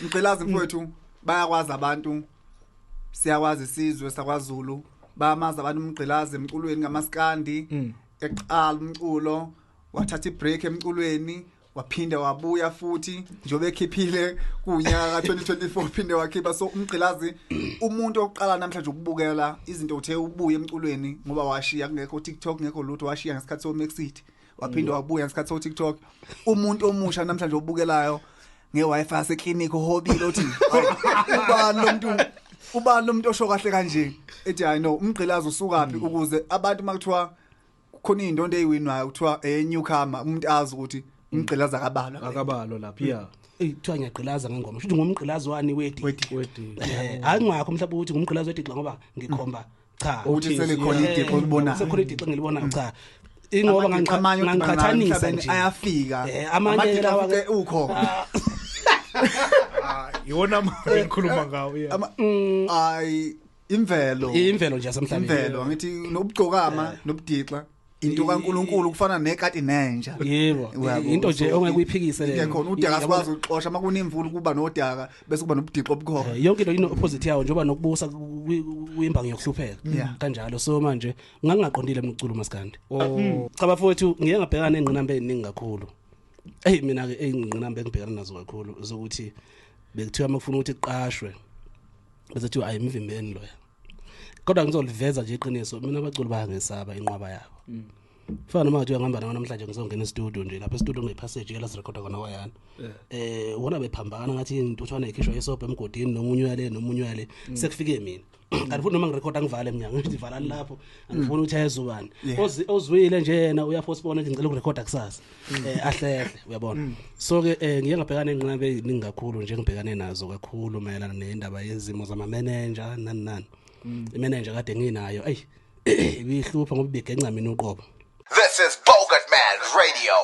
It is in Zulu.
Mgqilazi mfowethu, bayakwazi abantu, siyakwazi isizwe sakwaZulu, bayamazi abantu uMgqilazi emculweni ngamaskandi. Eqala umculo, wathatha ibreak emculweni, waphinde wabuya futhi njengoba ekhiphile kunyaka ka2024, phinde wakhipha. So uMgqilazi umuntu oqala namhlanje ukubukela izinto, uthe ubuye emculweni ngoba washiya kungekho TikTok, kungekho lutho, washiya ngesikhathi so Max City, waphinde wabuya ngesikhathi so TikTok. Umuntu omusha namhlanje obukelayo nge-wifi yaseclinic uhobile, uthi, "Hayi, ubani lo muntu? Ubani lo muntu osho kahle kanje?" Ethi, "Hayi no, uMgqilazi usukaphi?" Ukuze abantu makuthiwa khona indondo eyiwinwayo, kuthiwa newcomer, umuntu azi ukuthi uMgqilazi akabalwa. Akabalo lapha, yeah. Ey, kuthiwa ngiyagqilaza ngengoma, shuthi ngumgqilazi wani? Wedi. Wedi. Hayi, ngakho mhlawumbe ukuthi ngumgqilazi wedixa ngoba ngikhomba, cha. Ukuthi selikhona idixa olibonayo. Sekhona idixa engilibonayo, cha, ingoba Amadixa amanye odibana nawo ngangiqhathanisa emhlabeni nje. ayafika. Amanye Amadixa lawa afice ukhona. Iwona manje ngikhuluma ngawo, yeah. Ayi, imvelo. Imvelo nje yasemhlabeni. Imvelo, ngithi nobugcokama nobudixa into kaNkuluNkulu, kufana nekati nenja. Yebo. Uyabo, Into nje so ongeke uyiphikise leyo. Ingekhona udaka, sikwazi ukuxosha makunemvula, kuba nodaka bese kuba nobudixa obukhona. Yonke into ino opposite yawo, njengoba nokubusa kuyimbangi yokuhlupheka kanjalo. So manje ngangingaqondile mina ukucula umaskandi. Oh. Cha bafowethu, ngiye ngabhekana nengqinamba eziningi kakhulu. Hey, mina ke ingqinamba engibhekana nazo kakhulu zokuthi bekuthiwa makufuna ukuthi kuqashwe, bese kuthiwa ayimvimbeni loya. Kodwa ngizoliveza nje iqiniso, mina abaculi bayangesaba inqwaba yabo. Fana noma kuthiwa ngihamba nawo namhlanje, ngizongena e-studio nje lapha e-studio ngepassage la sirekhoda khona kwayana, wona bephambana ngathi intuthwane ikhishwa isobho emgodini, nomunye uyale, nomunye uyale, sekufike mina. Kanti futhi noma ngirekhoda ngivale emnyango, ngithi valani lapho, angifuni ukuthi ayezubani. Ozwile nje yena uyapostpone nje, ngicela ukurekhoda kusasa, ahlehle, uyabona. So ke ngiye ngabhekana nengqinamba eziningi kakhulu nje, ngibhekane nazo kakhulu mayelana nendaba yezimo zama manager nani nani. Imanager kade nginayo, ey, ibihlupha ngoba ibigenca mina uqobo. This is Bogart Man Radio.